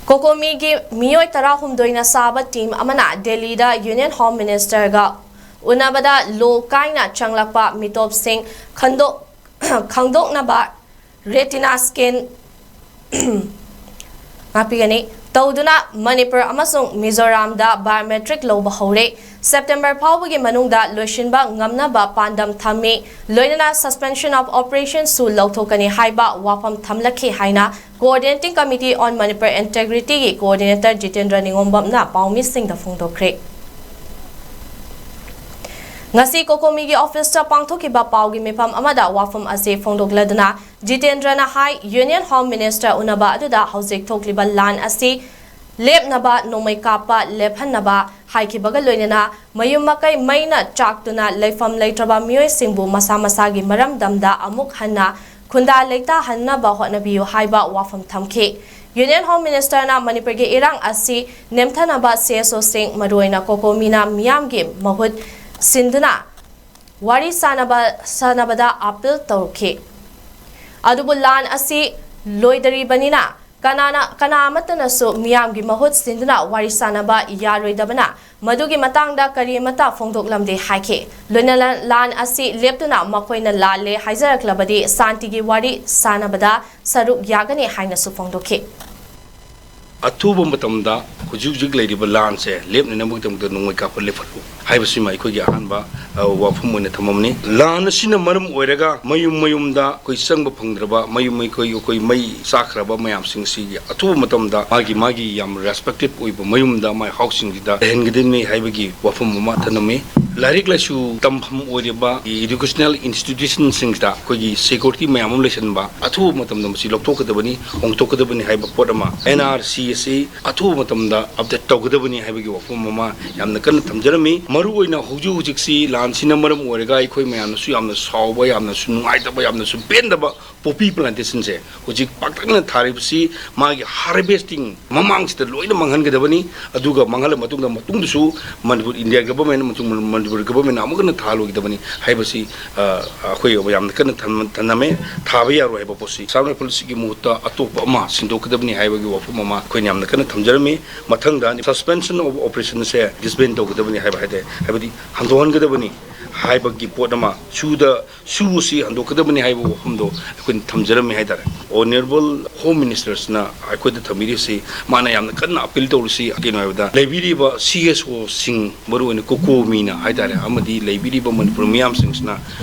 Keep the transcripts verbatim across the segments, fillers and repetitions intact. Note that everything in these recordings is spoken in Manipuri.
ꯀꯣꯀꯣꯃꯤꯒꯤ ꯃꯤꯑꯣꯏ ꯇꯔꯥꯍꯨꯝꯗꯣꯏꯅ ꯁꯥꯕ ꯇꯤꯝ ꯑꯃꯅ ꯗꯦꯜꯂꯤꯗ ꯌꯨꯅꯤꯌꯟ ꯍꯣꯝ ꯃꯤꯅꯤꯁꯇꯔꯒ ꯎꯅꯕꯗ ꯂꯣ ꯀꯥꯏꯅ ꯆꯪꯂꯛꯄ ꯃꯤꯇꯣꯞꯁꯤꯡ ꯈꯟꯗꯣꯛ-, ꯈꯪꯗꯣꯛꯅꯕ ꯔꯦꯇꯤꯅꯥ ꯁ꯭ꯀꯦꯟ ꯉꯥꯛꯄꯤꯒꯅꯤ ꯇꯧꯗꯨꯅ ꯃꯅꯤꯄꯨꯔ ꯑꯃꯁꯨꯡ ꯃꯤꯖꯣꯔꯥꯝꯗ ꯕꯥꯏꯑꯣꯃꯦꯇ꯭ꯔꯤꯛ ꯂꯧꯕ ꯍꯧꯔꯦ꯫ ꯁꯦꯞꯇꯦꯝꯕꯔ ꯐꯥꯎꯕꯒꯤ ꯃꯅꯨꯡꯗ ꯂꯣꯏꯁꯤꯟꯕ ꯉꯝꯅꯕ ꯄꯥꯟꯗꯝ ꯊꯝꯃꯤ꯫ ꯂꯣꯏꯅꯅ suspension of operationꯁꯨ ꯂꯧꯊꯣꯛꯀꯅꯤ ꯍꯥꯏꯕ ꯋꯥꯐꯝ ꯊꯝꯂꯛꯈꯤ ꯍꯥꯏꯅ Coordinating Committee on Manipur Integrityꯒꯤ coordinator Jitendra ꯅꯤꯉꯣꯝꯕꯝꯅ ꯄꯥꯎꯃꯤꯁꯤꯡꯗ ꯐꯣꯡꯗꯣꯛꯈ꯭ꯔꯦ꯫ ꯉꯁꯤ ꯀꯣꯀꯣꯃꯤꯒꯤ ꯑꯣꯐꯤꯁꯇ ꯄꯥꯡꯊꯣꯛꯈꯤꯕ ꯄꯥꯎꯒꯤ ꯃꯤꯐꯝ ꯑꯃꯗ ꯋꯥꯐꯝ ꯑꯁꯤ ꯐꯣꯡꯗꯣꯛꯂꯗꯨꯅ ꯖꯤꯇꯦꯟꯗ꯭ꯔꯅ ꯍꯥꯏ, ꯌꯨꯅꯤꯌꯟ ꯍꯣꯝ ꯃꯤꯅꯤꯁꯇꯔ ꯎꯅꯕ ꯑꯗꯨꯗ ꯍꯧꯖꯤꯛ ꯊꯣꯛꯂꯤꯕ ꯂꯥꯟ ꯑꯁꯤ ꯂꯦꯞꯅꯕ ꯅꯣꯡꯃꯩ ꯀꯥꯞꯄ ꯂꯦꯞꯍꯟꯅꯕ ꯍꯥꯏꯈꯤꯕꯒ ꯂꯣꯏꯅꯅ ꯃꯌꯨꯝ ꯃꯀꯩ ꯃꯩꯅ ꯆꯥꯛꯇꯨꯅ ꯂꯩꯐꯝ ꯂꯩꯇ꯭ꯔꯕ ꯃꯤꯑꯣꯏꯁꯤꯡꯕꯨ ꯃꯁꯥ ꯃꯁꯥꯒꯤ ꯃꯔꯝꯗꯝꯗ ꯑꯃꯨꯛ ꯍꯟꯅ ꯈꯨꯟꯗꯥ ꯂꯩꯇꯥꯍꯟꯅꯕ ꯍꯣꯠꯅꯕꯤꯌꯨ ꯍꯥꯏꯕ ꯋꯥꯐꯝ ꯊꯝꯈꯤ꯫ ꯌꯨꯅꯤꯌꯟ ꯍꯣꯝ ꯃꯤꯅꯤꯁꯇꯔꯅ ꯃꯅꯤꯄꯨꯔꯒꯤ ꯏꯔꯥꯡ ꯑꯁꯤ ꯅꯦꯝꯊꯅꯕ ꯁꯤ ꯑꯦꯁ ꯑꯣꯁꯤꯡ, ꯃꯔꯨꯑꯣꯏꯅ ꯀꯣꯀꯣꯃꯤꯅ ꯃꯤꯌꯥꯝꯒꯤ ꯃꯍꯨꯠ ꯁꯤꯟꯗꯨꯅ ꯋꯥꯔꯤ ꯁꯥꯅꯕ, ꯁꯥꯅꯕꯗ ꯑꯥꯄꯤꯜ ꯇꯧꯔꯛꯈꯤ꯫ ꯑꯗꯨꯕꯨ ꯂꯥꯟ ꯑꯁꯤ ꯂꯣꯏꯗꯔꯤꯕꯅꯤꯅ ꯀꯅꯥꯅ, ꯀꯅꯥ ꯑꯃꯠꯇꯅꯁꯨ ꯃꯤꯌꯥꯝꯒꯤ ꯃꯍꯨꯠ ꯁꯤꯟꯗꯨꯅ ꯋꯥꯔꯤ ꯁꯥꯅꯕ ꯌꯥꯔꯣꯏꯗꯕꯅ ꯃꯗꯨꯒꯤ ꯃꯇꯥꯡꯗ ꯀꯔꯤ ꯑꯃꯠꯇ ꯐꯣꯡꯗꯣꯛꯂꯝꯗꯦ ꯍꯥꯏꯈꯤ꯫ ꯂꯣꯏꯅꯅ ꯂꯥꯟ ꯑꯁꯤ ꯂꯦꯞꯇꯨꯅ ꯃꯈꯣꯏꯅ ꯂꯥꯜꯂꯦ ꯍꯥꯏꯖꯔꯛꯂꯕꯗꯤ ꯁꯥꯟꯇꯤꯒꯤ ꯋꯥꯔꯤ ꯁꯥꯅꯕꯗ ꯁꯔꯨꯛ ꯌꯥꯒꯅꯤ ꯍꯥꯏꯅꯁꯨ ꯐꯣꯡꯗꯣꯛꯈꯤ꯫ ꯑꯊꯨꯕ ꯃꯇꯝꯗ ꯍꯧꯖꯤꯛ ꯍꯧꯖꯤꯛ ꯂꯩꯔꯤꯕ ꯂꯥꯟꯁꯦ ꯂꯦꯞꯅꯅꯕꯒꯤꯗꯃꯛꯇ ꯅꯣꯡꯃꯩ ꯀꯥꯞꯄ ꯂꯦꯞꯍꯜꯂꯨ ꯍꯥꯏꯕꯁꯤꯃ ꯑꯩꯈꯣꯏꯒꯤ ꯑꯍꯥꯟꯕ, ꯑ, ꯋꯥꯐꯝ ꯑꯣꯏꯅ ꯊꯝꯃꯝꯅꯤ꯫ ꯂꯥꯟ ꯑꯁꯤꯅ ꯃꯔꯝ ꯑꯣꯏꯔꯒ ꯃꯌꯨꯝ ꯃꯌꯨꯝꯗ ꯑꯩꯈꯣꯏ ꯆꯪꯕ ꯐꯪꯗ꯭ꯔꯕ, ꯃꯌꯨꯝ ꯑꯩꯈꯣꯏ, ꯑꯩꯈꯣꯏ ꯃꯩ ꯆꯥꯛꯈ꯭ꯔꯕ ꯃꯌꯥꯝꯁꯤꯡ ꯑꯁꯤꯒꯤ ꯑꯊꯨꯕ ꯃꯇꯝꯗ ꯃꯥꯒꯤ, ꯃꯥꯒꯤ ꯌꯥꯝ respective ꯑꯣꯏꯕ ꯃꯌꯨꯝꯗ, ꯃꯥꯏ ꯍꯥꯎꯁꯁꯤꯡꯁꯤꯗ ꯂꯩꯍꯟꯒꯗꯕꯅꯤ ꯍꯥꯏꯕꯒꯤ ꯋꯥꯐꯝ ꯑꯃ ꯊꯝꯂꯝꯃꯤ꯫ ꯂꯥꯏꯔꯤꯛ ꯂꯥꯏꯁꯨ ꯇꯝꯐꯝ ꯑꯣꯏꯔꯤꯕ educational institutionꯁꯤꯡꯁꯤꯗ ꯑꯩꯈꯣꯏꯒꯤ security ꯃꯌꯥꯝ ꯑꯃ ꯂꯩꯁꯟꯕ, ꯑꯊꯨꯕ ꯃꯇꯝꯗ ꯃꯁꯤ ꯂꯧꯊꯣꯛꯀꯗꯕꯅꯤ, ꯍꯣꯡꯗꯣꯛꯀꯗꯕꯅꯤ ꯍꯥꯏꯕ ꯄꯣꯠ ꯑꯃ ꯑꯦꯟ ꯑꯥꯔ ꯁꯤ ꯑꯁꯤ ꯑꯊꯨꯕ ꯃꯇꯝꯗ update ꯇꯧꯒꯗꯕꯅꯤ ꯍꯥꯏꯕꯒꯤ ꯋꯥꯐꯝ ꯑꯃ ꯌꯥꯝꯅ ꯀꯟꯅ ꯊꯝꯖꯔꯝꯃꯤ꯫ ꯃꯔꯨꯑꯣꯏꯅ ꯍꯧꯖꯤꯛ ꯍꯧꯖꯤꯛꯁꯤ ꯂꯥꯟꯁꯤꯅ ꯃꯔꯝ ꯑꯣꯏꯔꯒ ꯑꯩꯈꯣꯏ ꯃꯌꯥꯝꯅꯁꯨ ꯌꯥꯝꯅ ꯁꯥꯎꯕ, ꯌꯥꯝꯅꯁꯨ ꯅꯨꯡꯉꯥꯏꯇꯕ, ꯌꯥꯝꯅꯁꯨ ꯄꯦꯟꯗꯕ ꯄꯣꯄꯤ ꯄ꯭ꯂꯥꯟꯇꯦꯁꯟꯁꯦ ꯍꯧꯖꯤꯛ ꯄꯥꯛꯇꯛꯅ ꯊꯥꯔꯤꯕꯁꯤ ꯃꯥꯒꯤ ꯍꯥꯔꯚꯦꯁꯇꯤꯡ ꯃꯃꯥꯡꯁꯤꯗ ꯂꯣꯏꯅ ꯃꯥꯡꯍꯟꯒꯗꯕꯅꯤ꯫ ꯑꯗꯨꯒ ꯃꯥꯡꯍꯜꯂ ꯃꯇꯨꯡꯗ, ꯃꯇꯨꯡꯗꯁꯨ ꯃꯅꯤꯄꯨꯔ, ꯏꯟꯗꯤꯌꯥ ꯒꯚꯔꯟꯃꯦꯟ ꯑꯃꯁꯨꯡ ꯃꯅꯤꯄꯨꯔ ꯒꯚꯔꯟꯃꯦꯟꯅ ꯑꯃꯨꯛ ꯍꯟꯅ ꯊꯥꯍꯜꯂꯣꯏꯒꯗꯕꯅꯤ ꯍꯥꯏꯕꯁꯤ, ꯑ, ꯑꯩꯈꯣꯏ ꯌꯥꯝꯅ ꯀꯟꯅ ꯊꯝ-, ꯊꯝꯂꯝꯃꯦ꯫ ꯊꯥꯕ ꯌꯥꯔꯣꯏ ꯍꯥꯏꯕ ꯄꯣꯠꯁꯤ, ꯑꯁꯥꯝ ꯔꯥꯏꯐꯜꯁꯤꯒꯤ ꯃꯍꯨꯠꯇ ꯑꯇꯣꯞꯄ ꯑꯃ ꯁꯤꯟꯗꯣꯛꯀꯗꯕꯅꯤ ꯍꯥꯏꯕꯒꯤ ꯋꯥꯐꯝ ꯑꯃ ꯑꯩꯈꯣꯏꯅ ꯌꯥꯝꯅ ꯀꯟꯅ ꯊꯝꯖꯔꯝꯃꯤ꯫ ꯃꯊꯪꯗ suspension of operationꯁꯦ disband ꯇꯧꯒꯗꯕꯅꯤ ꯍꯥꯏꯕ ꯍꯥꯏ ꯇꯥꯔꯦ, ꯍꯥꯏꯕꯗꯤ ꯍꯟꯗꯣꯛꯍꯟꯒꯗꯕꯅꯤ ꯍꯥꯏꯕꯒꯤ ꯄꯣꯠ ꯑꯃ, ꯁꯨꯗ ꯁꯨ ꯑꯁꯤ ꯍꯟꯗꯣꯛꯀꯗꯕꯅꯤ ꯍꯥꯏꯕ ꯋꯥꯐꯝꯗꯣ ꯑꯩꯈꯣꯏꯅ ꯊꯝꯖꯔꯝꯃꯤ ꯍꯥꯏ ꯇꯥꯔꯦ꯫ Honourable Home Ministerꯁꯤꯅ ꯑꯩꯈꯣꯏꯗ ꯊꯝꯕꯤꯔꯤꯁꯤ, ꯃꯥꯅ ꯌꯥꯝꯅ ꯀꯟꯅ ꯑꯄꯤꯜ ꯇꯧꯔꯤꯁꯤ ꯀꯩꯅꯣ ꯍꯥꯏꯕꯗ, ꯂꯩꯕꯤꯔꯤꯕ ꯁꯤ ꯑꯦꯁ ꯑꯣꯁꯤꯡ, ꯃꯔꯨꯑꯣꯏꯅ ꯀꯣꯀꯣꯃꯤꯅ ꯍꯥꯏ ꯇꯥꯔꯦ, ꯑꯃꯗꯤ ꯂꯩꯕꯤꯔꯤꯕ ꯃꯅꯤꯄꯨꯔ ꯃꯤꯌꯥꯝꯁꯤꯡꯁꯤꯅ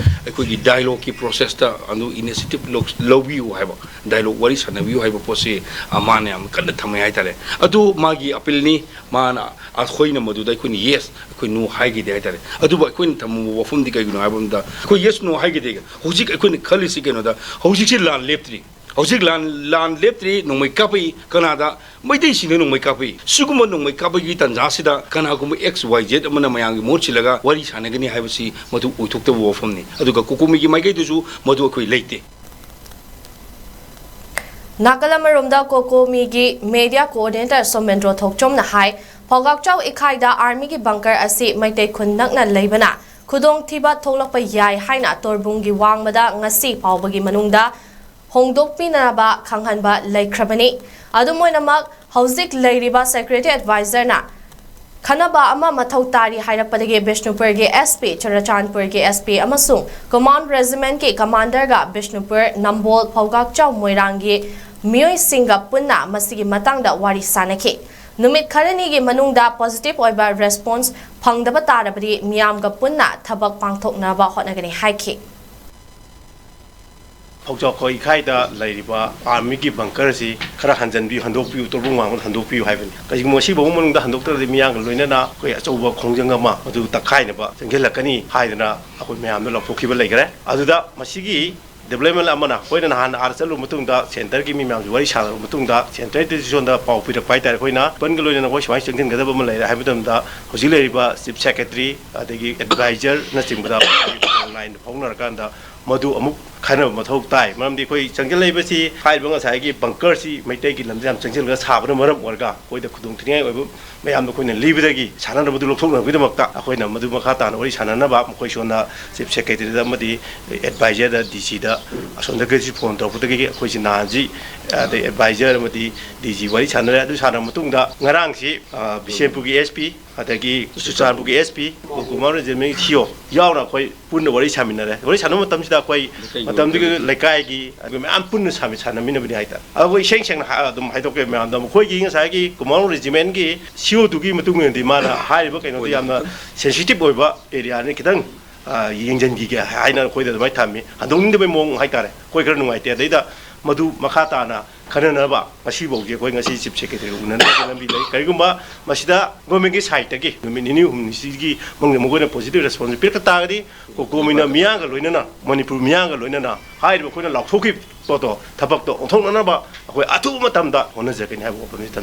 ꯑꯩꯈꯣꯏꯒꯤ ꯗꯥꯏꯂꯣꯒꯀꯤ ꯄ꯭ꯔꯣꯁꯦꯁꯇ ꯑꯗꯨ ꯏꯅꯤꯁꯤꯌꯦꯇꯤꯞ ꯂꯧ-, ꯂꯧꯕꯤꯌꯨ ꯍꯥꯏꯕ, ꯗꯥꯏꯂꯣꯒ ꯋꯥꯔꯤ ꯁꯥꯟꯅꯕꯤꯌꯨ ꯍꯥꯏꯕ ꯄꯣꯠꯁꯤ, ꯑ, ꯃꯥꯅ ꯌꯥꯝ ꯀꯟꯅ ꯊꯝꯃꯦ ꯍꯥꯏ ꯇꯥꯔꯦ꯫ ꯑꯗꯨ ꯃꯥꯒꯤ ꯑꯄꯤꯜꯅꯤ꯫ ꯃꯥꯅ, ꯑꯩꯈꯣꯏꯅ ꯃꯗꯨꯗ ꯑꯩꯈꯣꯏꯅ ꯌꯦꯁ, ꯑꯩꯈꯣꯏ ꯅꯣ ꯍꯥꯏꯈꯤꯗꯦ ꯍꯥꯏ ꯇꯥꯔꯦ꯫ ꯑꯗꯨꯕꯨ ꯑꯩꯈꯣꯏꯅ ꯊꯝꯃꯨꯕ ꯋꯥꯐꯝꯗꯤ ꯀꯩꯒꯤꯅꯣ ꯍꯥꯏꯕ ꯃꯇꯝꯗ, ꯑꯩꯈꯣꯏ ꯌꯦꯁ ꯅꯣ ꯍꯥꯏꯈꯤꯗꯦ꯫ ꯍꯧꯖꯤꯛ ꯑꯩꯈꯣꯏꯅ ꯈꯜꯂꯤꯁꯤ ꯀꯩꯅꯣꯗ, ꯍꯧꯖꯤꯛꯁꯤ ꯂꯥꯟ ꯂꯦꯞꯇ꯭ꯔꯤ꯫ ꯍꯧꯖꯤꯛ ꯂꯥꯟ, ꯂꯥꯟ ꯂꯦꯞꯇ꯭ꯔꯤ, ꯅꯣꯡꯃꯩ ꯀꯥꯞꯄꯛꯏ꯫ ꯀꯅꯥꯗ? ꯃꯩꯇꯩꯁꯤꯡꯗ ꯅꯣꯡꯃꯩ ꯀꯥꯞꯄꯛꯏ꯫ ꯁꯤꯒꯨꯝꯕ ꯅꯣꯡꯃꯩ ꯀꯥꯞꯄꯒꯤ ꯇꯥꯟꯖꯥꯁꯤꯗ ꯀꯅꯥꯒꯨꯝꯕ ꯑꯦꯛꯁ ꯋꯥꯏ ꯖꯦꯠ ꯑꯃꯅ ꯃꯌꯥꯝꯒꯤ ꯃꯍꯨꯠ ꯁꯤꯜꯂꯒ ꯋꯥꯔꯤ ꯁꯥꯟꯅꯒꯅꯤ ꯍꯥꯏꯕꯁꯤ ꯃꯗꯨ ꯑꯣꯏꯊꯣꯛꯇꯕ ꯋꯥꯐꯝꯅꯤ꯫ ꯑꯗꯨꯒ ꯀꯣꯀꯣꯃꯤꯒꯤ ꯃꯥꯏꯀꯩꯗꯁꯨ ꯃꯗꯨ ꯑꯩꯈꯣꯏ ꯂꯩꯇꯦ꯫ ꯅꯥꯀꯜ ꯑꯃꯔꯣꯝꯗ ꯀꯣꯀꯣꯃꯤꯒꯤ ꯃꯦꯗꯤꯌꯥ ꯀꯣꯑꯣꯔꯗꯤꯅꯦꯇꯔ ꯁꯣꯃꯦꯟꯗ꯭ꯔꯣ ꯊꯣꯛꯆꯣꯝꯅ ꯍꯥꯏ, ꯐꯧꯒꯥꯛꯆꯥꯎ ꯏꯈꯥꯏꯗ ꯑꯥꯔꯃꯤꯒꯤ ꯕꯪꯀꯔ ꯑꯁꯤ ꯃꯩꯇꯩ ꯈꯨꯟ ꯅꯛꯅ ꯂꯩꯕꯅ ꯈꯨꯗꯣꯡꯊꯤꯕ ꯊꯣꯛꯂꯛꯄ ꯌꯥꯏ ꯍꯥꯏꯅ ꯇꯣꯔꯕꯨꯡꯒꯤ ꯋꯥꯡꯃꯗ ꯉꯁꯤ ꯐꯥꯎꯕꯒꯤ ꯃꯅꯨꯡꯗ ꯍꯣꯡꯗꯣꯛꯄꯤꯅꯕ ꯈꯪꯍꯟꯕ ꯂꯩꯈ꯭ꯔꯕꯅꯤ꯫ ꯑꯗꯨꯝ ꯑꯣꯏꯅꯃꯛ, ꯍꯧꯖꯤꯛ ꯂꯩꯔꯤꯕ ꯁꯦꯀ꯭ꯌꯨꯔꯤꯇꯤ ꯑꯦꯗꯚꯥꯏꯖꯔꯅ ꯈꯟꯅꯕ ꯑꯃ ꯃꯊꯧ ꯇꯥꯔꯤ ꯍꯥꯏꯔꯛꯄꯗꯒꯤ ꯕꯤꯁꯅꯨꯄꯨꯔꯒꯤ ꯑꯦꯁ ꯄꯤ, ꯆꯨꯔꯆꯥꯟꯄꯨꯔꯒꯤ ꯑꯦꯁ ꯄꯤ ꯑꯃꯁꯨꯡ ꯀꯃꯥꯟ ꯔꯦꯖꯤꯃꯦꯟꯠꯀꯤ ꯀꯃꯥꯟꯗꯔꯒ ꯕꯤꯁꯅꯨꯄꯨꯔ, ꯅꯝꯕꯣꯜ, ꯐꯧꯒꯥꯛꯆꯥꯎ, ꯃꯣꯏꯔꯥꯡꯒꯤ ꯃꯤꯑꯣꯏꯁꯤꯡꯒ ꯄꯨꯟꯅ ꯃꯁꯤꯒꯤ ꯃꯇꯥꯡꯗ ꯋꯥꯔꯤ ꯁꯥꯟꯅꯈꯤ꯫ ꯅꯨꯃꯤꯠ ꯈꯔꯅꯤꯒꯤ ꯃꯅꯨꯡꯗ ꯄꯣꯖꯤꯇꯤꯚ ꯑꯣꯏꯕ ꯔꯦꯁꯄꯣꯟꯁ ꯐꯪꯗꯕ ꯇꯥꯔꯕꯗꯤ ꯃꯤꯌꯥꯝꯒ ꯄꯨꯟꯅ ꯊꯕꯛ ꯄꯥꯡꯊꯣꯛꯅꯕ ꯍꯣꯠꯅꯒꯅꯤ ꯍꯥꯏꯈꯤ꯫ ꯐꯧꯖꯥꯎꯈꯣ ꯏꯈꯥꯏꯗ ꯂꯩꯔꯤꯕ ꯑꯥꯔꯃꯤꯒꯤ ꯕꯪꯀꯔ ꯑꯁꯤ ꯈꯔ ꯍꯟꯖꯟꯕꯤꯌꯨ, ꯍꯟꯗꯣꯛꯄꯤꯌꯨ, ꯇꯣꯔꯕꯨꯡ ꯋꯥꯡꯃꯗ ꯍꯟꯗꯣꯛꯄꯤꯌꯨ ꯍꯥꯏꯕꯅꯤ꯫ ꯀꯔꯤꯒꯨꯝꯕ ꯁꯤꯐꯥꯎꯕ ꯃꯅꯨꯡꯗ ꯍꯟꯗꯣꯛꯇ꯭ꯔꯗꯤ ꯃꯤꯌꯥꯝꯒ ꯂꯣꯏꯅꯅ ꯑꯩꯈꯣꯏ ꯑꯆꯧꯕ ꯈꯣꯡꯖꯪ ꯑꯃ ꯃꯗꯨ ꯇꯛꯈꯥꯏꯅꯕ ꯆꯪꯁꯤꯜꯂꯛꯀꯅꯤ ꯍꯥꯏꯗꯅ ꯑꯩꯈꯣꯏ ꯃꯌꯥꯝꯗ ꯂꯥꯎꯊꯣꯛꯈꯤꯕ ꯂꯩꯈ꯭ꯔꯦ꯫ ꯑꯗꯨꯗ ꯃꯁꯤꯒꯤ ꯗꯤꯕ꯭ꯂꯞꯃꯦꯟ ꯑꯃꯅ ꯑꯩꯈꯣꯏꯅ ꯅꯍꯥꯟ ꯑꯥꯗ ꯆꯠꯂꯨꯕ ꯃꯇꯨꯡꯗ, ꯁꯦꯟꯇꯔꯒꯤ ꯃꯤ ꯃꯌꯥꯝꯁꯨ ꯋꯥꯔꯤ ꯁꯥꯟꯅꯔꯕ ꯃꯇꯨꯡꯗ, ꯁꯦꯟꯇ꯭ꯔꯦꯜ ꯏꯟꯁꯇꯤꯇ꯭ꯌꯨꯁꯟꯗ ꯄꯥꯎ ꯄꯤꯔꯛꯄ ꯍꯥꯏꯇꯥꯔꯦ꯫ ꯑꯩꯈꯣꯏꯅ ꯕꯟꯒ ꯂꯣꯏꯅꯅ ꯑꯩꯈꯣꯏ ꯁꯨꯃꯥꯏꯅ ꯆꯪꯁꯤꯟꯒꯗꯕ ꯑꯃ ꯂꯩꯔꯦ ꯍꯥꯏꯕ ꯃꯇꯝꯗ, ꯍꯧꯖꯤꯛ ꯂꯩꯔꯤꯕ ꯆꯤꯐ ꯁꯦꯀ꯭ꯔꯦꯇꯔꯤ ꯑꯗꯒꯤ ꯑꯦꯗꯚꯥꯏꯖꯔꯅꯆꯤꯡꯕꯗ ꯂꯥꯏꯟ ꯐꯥꯎꯅꯔꯀꯥꯟꯗ ꯃꯗꯨ ꯑꯃꯨꯛ ꯈꯟꯅꯕ ꯃꯊꯧ ꯇꯥꯏ꯫ ꯃꯔꯝꯗꯤ ꯑꯩꯈꯣꯏ ꯆꯪꯁꯤꯜꯂꯛꯏꯕꯁꯤ, ꯍꯥꯏꯔꯤꯕ ꯉꯁꯥꯏꯒꯤ ꯕꯪꯀꯔꯁꯤ ꯃꯩꯇꯩꯒꯤ ꯂꯝꯗ ꯌꯥꯝ ꯆꯪꯁꯤꯜꯂꯒ ꯁꯥꯕꯅ ꯃꯔꯝ ꯑꯣꯏꯔꯒ ꯑꯩꯈꯣꯏꯗ ꯈꯨꯗꯣꯡ ꯊꯤꯅꯤꯡꯉꯥꯏ ꯑꯣꯏꯕ ꯃꯌꯥꯝꯗ ꯑꯩꯈꯣꯏꯅ ꯂꯤꯕꯗꯒꯤ ꯁꯥꯟꯅꯅꯕꯗꯨ ꯂꯧꯊꯣꯛꯅꯕꯒꯤꯗꯃꯛꯇ ꯑꯩꯈꯣꯏꯅ ꯃꯗꯨ ꯃꯈꯥ ꯇꯥꯅ ꯋꯥꯔꯤ ꯁꯥꯟꯅꯅꯕ ꯃꯈꯣꯏ ꯁꯣꯝꯗ ꯆꯤꯐ ꯁꯦꯀ꯭ꯔꯦꯇꯔꯤꯗ ꯑꯃꯗꯤ ꯑꯦꯗꯚꯥꯏꯖꯔꯗ, ꯗꯤ ꯁꯤꯗ ꯑꯁꯣꯝꯗꯒꯤꯁꯨ ꯐꯣꯟ ꯇꯧꯔꯛꯄꯗꯒꯤ ꯑꯩꯈꯣꯏꯁꯤ ꯅꯍꯥꯟꯁꯤ, ꯑꯗꯩ ꯑꯦꯗꯚꯥꯏꯖꯔ ꯑꯃꯗꯤ ꯗꯤ ꯖꯤ ꯋꯥꯔꯤ ꯁꯥꯟꯅꯔꯦ꯫ ꯑꯗꯨ ꯁꯥꯟꯅꯔꯕ ꯃꯇꯨꯡꯗ ꯉꯔꯥꯡꯁꯤ, ꯑ, ꯕꯤꯁꯦꯝꯄꯨꯔꯒꯤ ꯑꯦꯁ ꯄꯤ, ꯑꯗꯒꯤ ꯆꯨꯔꯆꯥꯟꯄꯨꯔꯒꯤ ꯑꯦꯁ ꯄꯤ, ꯀꯨꯃꯥꯔ ꯔꯦꯖꯤꯃꯦꯟꯒꯤ ꯁꯤ ꯑꯣ ꯌꯥꯎꯅ ꯑꯩꯈꯣꯏ ꯄꯨꯟꯅ ꯋꯥꯔꯤ ꯁꯥꯃꯤꯟꯅꯔꯦ꯫ ꯋꯥꯔꯤ ꯁꯥꯟꯅꯕ ꯃꯇꯝꯁꯤꯗ ꯑꯩꯈꯣꯏ ꯃꯇꯝꯗꯨꯒꯤ ꯂꯩꯀꯥꯏꯒꯤ ꯑꯗꯨꯒ ꯃꯌꯥꯝ ꯄꯨꯟꯅ ꯁꯥꯃꯤ-, ꯁꯥꯟꯅꯃꯤꯟꯅꯕꯅꯤ ꯍꯥꯏꯇꯥꯔꯦ꯫ ꯑꯗꯨꯕꯨ ꯏꯁꯦꯡ ꯁꯦꯡꯅ ꯍꯥꯏ-, ꯑꯗꯨꯝ ꯍꯥꯏꯗꯣꯛꯀꯦ ꯃꯌꯥꯝꯗ, ꯃꯈꯣꯏꯒꯤ ꯉꯁꯥꯏꯒꯤ ꯀꯨꯃꯥꯔ ꯔꯦꯖꯤꯃꯦꯟꯒꯤ ꯁꯤ ꯑꯣꯗꯨꯒꯤ ꯃꯇꯨꯡ ꯏꯟꯅꯗꯤ ꯃꯥꯅ ꯍꯥꯏꯔꯤꯕ ꯀꯩꯅꯣꯗꯣ ꯌꯥꯝꯅ ꯁꯦꯟꯁꯤꯇꯤꯞ ꯑꯣꯏꯕ ꯑꯦꯔꯤꯌꯥꯅꯤ, ꯈꯤꯇꯪ, ꯑ, ꯌꯦꯡꯁꯤꯟꯈꯤꯒꯦ ꯍꯥꯏꯅ ꯑꯩꯈꯣꯏꯗ ꯑꯗꯨꯃꯥꯏꯅ ꯊꯝꯃꯤ꯫ ꯍꯟꯗꯣꯛꯅꯤꯡꯗꯕꯩ ꯃꯑꯣꯡ ꯍꯥꯏꯇꯥꯔꯦ꯫ ꯑꯩꯈꯣꯏ ꯈꯔ ꯅꯨꯡꯉꯥꯏꯇꯦ꯫ ꯑꯗꯩꯗ ꯃꯗꯨ ꯃꯈꯥ ꯇꯥꯅ ꯈꯟꯅꯅꯕ ꯉꯁꯤꯐꯥꯎꯒꯤ ꯑꯩꯈꯣꯏ ꯉꯁꯤ ꯆꯤꯐ ꯁꯦꯀ꯭ꯔꯦꯇꯔꯤꯒ ꯎꯅꯅꯕꯒꯤ ꯂꯝꯕꯤ ꯂꯩ꯫ ꯀꯔꯤꯒꯨꯝꯕ ꯃꯁꯤꯗ ꯒꯣꯔꯃꯦꯟꯒꯤ ꯁꯥꯏꯠꯇꯒꯤ ꯅꯨꯃꯤꯠ ꯅꯤꯅꯤ ꯍꯨꯝꯅꯤꯁꯤꯒꯤ ꯃꯅꯨꯡꯗ ꯃꯈꯣꯏꯅ ꯄꯣꯖꯤꯇꯤꯚ ꯔꯦꯁꯄꯣꯟꯁ ꯄꯤꯔꯛꯄ ꯇꯥꯔꯒꯗꯤ, ꯀꯣ-, ꯒꯣꯔꯃꯦꯟꯅ ꯃꯤꯌꯥꯝꯒ ꯂꯣꯏꯅꯅ, ꯃꯅꯤꯄꯨꯔ ꯃꯤꯌꯥꯝꯒ ꯂꯣꯏꯅꯅ ꯍꯥꯏꯔꯤꯕ ꯑꯩꯈꯣꯏꯅ ꯂꯥꯎꯊꯣꯛꯈꯤꯕ ꯄꯣꯠꯇꯣ, ꯊꯕꯛꯇꯣ ꯑꯣꯟꯊꯣꯛꯅꯅꯕ ꯑꯩꯈꯣꯏ ꯑꯊꯨꯕ ꯃꯇꯝꯗ ꯍꯣꯠꯅꯖꯒꯅꯤ ꯍꯥꯏꯕ ꯋꯥꯐꯝꯁꯤ ꯊꯝꯖꯒꯦ꯫